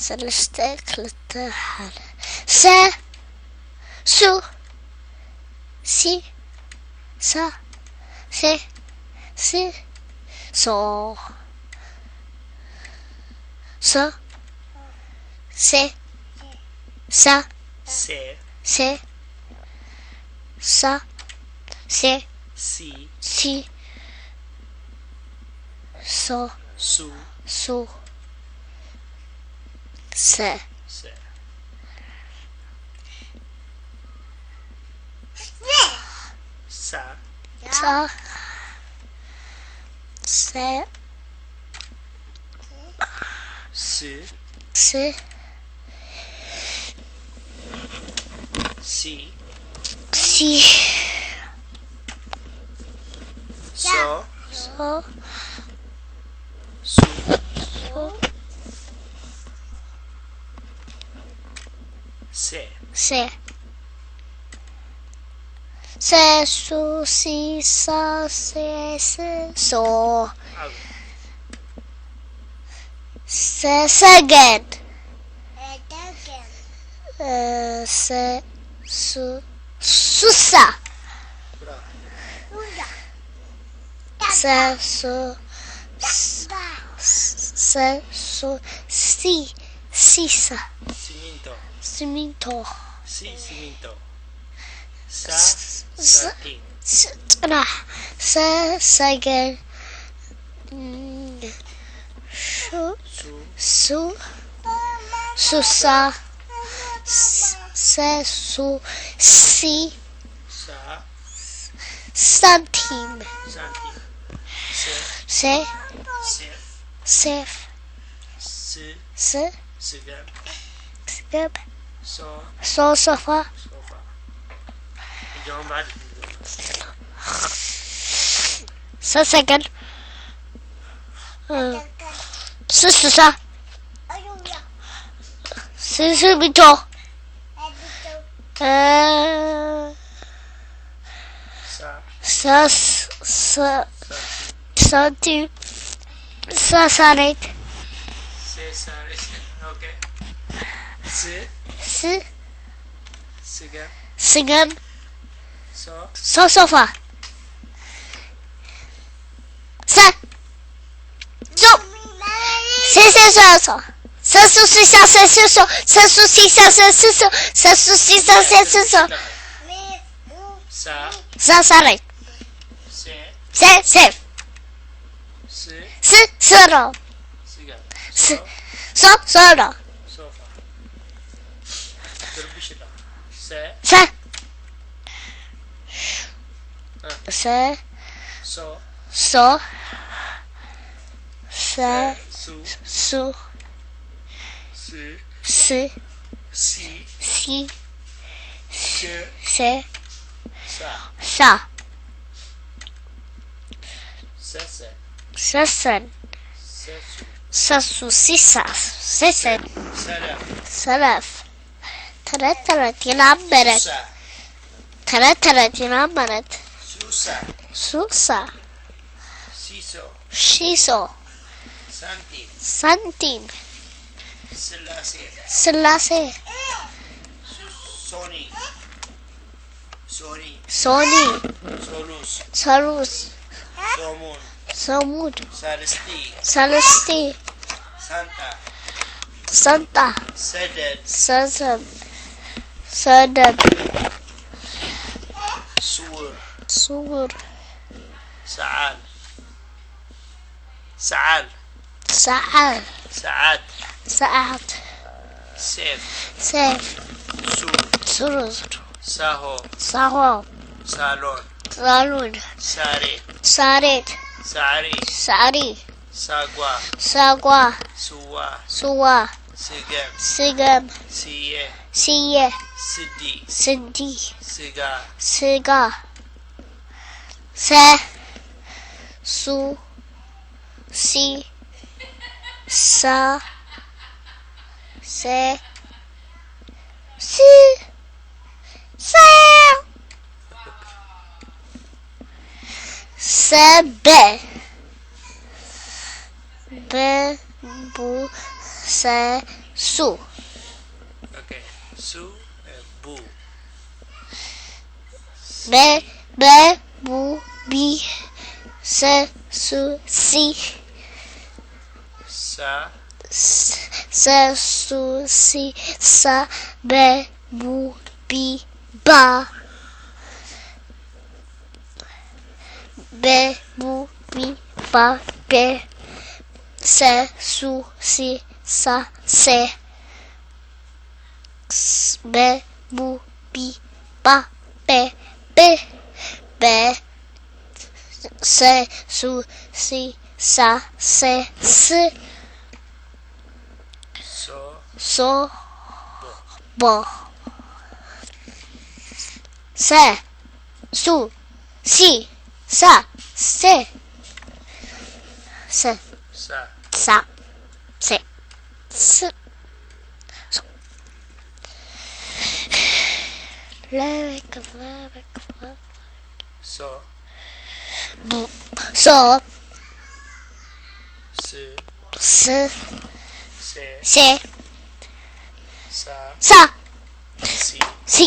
ሰለስተ፣ ክልተ፣ ሓደ። ሰ፣ ሱ፣ ሲ፣ ሳ፣ ሴ፣ ሲ፣ ሶ፣ ሶ፣ ሴ፣ ሳ፣ ሴ፣ ሴ፣ ሳ፣ ሴ፣ ሲ፣ ሲ፣ ሶ፣ ሱ፣ ሱ፣ ሰ፣ ሰ፣ ሳ፣ ሳ፣ ሰ፣ ስ፣ ስ፣ ሲ፣ ሲ፣ ሶ፣ ሶ፣ ሱ፣ ሱ፣ ሴ፣ ሴ፣ ሴ፣ ሱ፣ ሲ፣ ሳ፣ ሴ፣ ስ፣ ሶ። ዓቢ። ሰ፣ ሰገን። እ፣ ሰ፣ ሱ፣ ሱሳ። ብራቮ። ሰ፣ ሱ፣ ስ-፣ ሰ፣ ሱ፣ ሲ፣ ሲሳ። ሲሚንቶ። ሲሚንቶ። ሲ፣ ሲሚንቶ። ሳ፣ ስ-፣ ስ-፣ ሳንቲም። ስ-፣ ጽናሕ። ሰ፣ ሰገን። ሱ፣ ሱ፣ ሱ፣ ሱሳ። ስ-፣ ሰ፣ ሱ፣ ሲ፣ ሳ፣ ሳንቲም። ሳንቲም። ሴ፣ ሴ፣ ሴፍ። ሴፍ። ስ፣ ስ፣ ስገም። ስገም። ሶ፣ ሶ፣ ሶፋ። ሶፋ። እጃውን ባዕድ። ሰ፣ ሰገን። እ፣ ስ፣ ሱሳ። ስ፣ ሲሚንቶ። እ፣ ሳ፣ ሳ፣ ስ-፣ ሳ-፣ ሳንቲም። ሳሳሬት። ሴሳሬት። ኦኬ። ስ፣ ስ-፣ ስገም። ስገም። ሶ፣ ሶ፣ ሶፋ። ሰ፣ ሱ፣ ሴ፣ ሴ፣ ሶ፣ ሶ። ሰ፣ ሱ፣ ሲ፣ ሳ፣ ሴ፣ ሱ፣ ሶ። ሰ፣ ሱ፣ ሲ፣ ሳ፣ ሴ፣ ሱ፣ ሶ። ሰ፣ ሱ፣ ሲ፣ ሳ፣ ሴ፣ ሱ፣ ሶ። ሳ፣ ሳሳሬት። ሴ፣ ሴ፣ ሴፍ። ስ፣ ስ፣ ስሮ። ስጋ። ስ-፣ ሶ፣ ሶ፣ ሶሮ። ሶፋ። ትርብሽ ኣለኻ። ሰ፣ ሰ፣ እ፣ ሰ፣ ሶ፣ ሶ፣ ሰ፣ ሰ፣ ሱ፣ ሱ፣ ስ፣ ስ፣ ሲ፣ ሲ፣ ሸ፣ ሸ፣ ሳ፣ ሳ። ሰሰን። ሰሰን። ሰሱ። ሰሱ፣ ሲሳ፣ ሰሰን። ሰለፍ። ሰለፍ። ተረት ተረት ይናበረት። ሱሳ። ተረት ተረት ይናበረት። ሱሳ። ሱሳ። ሲሶ። ሺሶ። ሳንቲም። ሳንቲም። ስላሴ። ስላሴ። ሱ-፣ ሶኒ። ሶኒ። ሶኒ። ሶሉስ። ሰሉስ። ሶሙን። ሰሙድ። ሳልስቲ። ሰለስቲ። ሳንጣ። ሳንጣ። ሰደድ። ሰሰን። ሰደድ። ስውር። ስውር። ሰዓል። ሰዓል። ሰዓል። ሰዓት። ሰዓት። ሴፍ። ሴፍ። ሱር። ሱሩር። ሳሆ። ሳሆ። ሳሎን። ሳሎን። ሳሬት። ሳሬት። ሳዕሪ። ሳዕሪ። ሳጓ። ሳጓ። ስዋ። ስዋ። ስገም። ስገም። ስየ። ስየ። ስዲ። ስዲ። ስጋ። ስጋ። ሰ፣ ሱ፣ ሲ፣ ሳ፣ ሰ፣ ስ፣ ሰ፣ ሰበ፣ በ፣ ቡ፣ ሰ፣ ሱ። Okay. ሱ እ፣ ቡ በ በ ቡ ቢ ሰ ሱ ሲ ሳ ሰ ሱ ሲ ሳ በ ቡ ቢ ባ በ ቡ ቢ ባ ቤ ሰ ሱ ሲ ሳ ሴ በ ቡ ቢ ባ ቤ ብ በ ሰ ሱ ሲ ሳ ሴ ስ ሶ ሶ ቦ ሰ ሱ ሲ ሳ ሴ ሰ ሳ ሳ ሴ ስ ሶ ለበክ ለበክ ሶ ሶ ስ ስ ሴ ሴ ሳ ሳ ሲ ሲ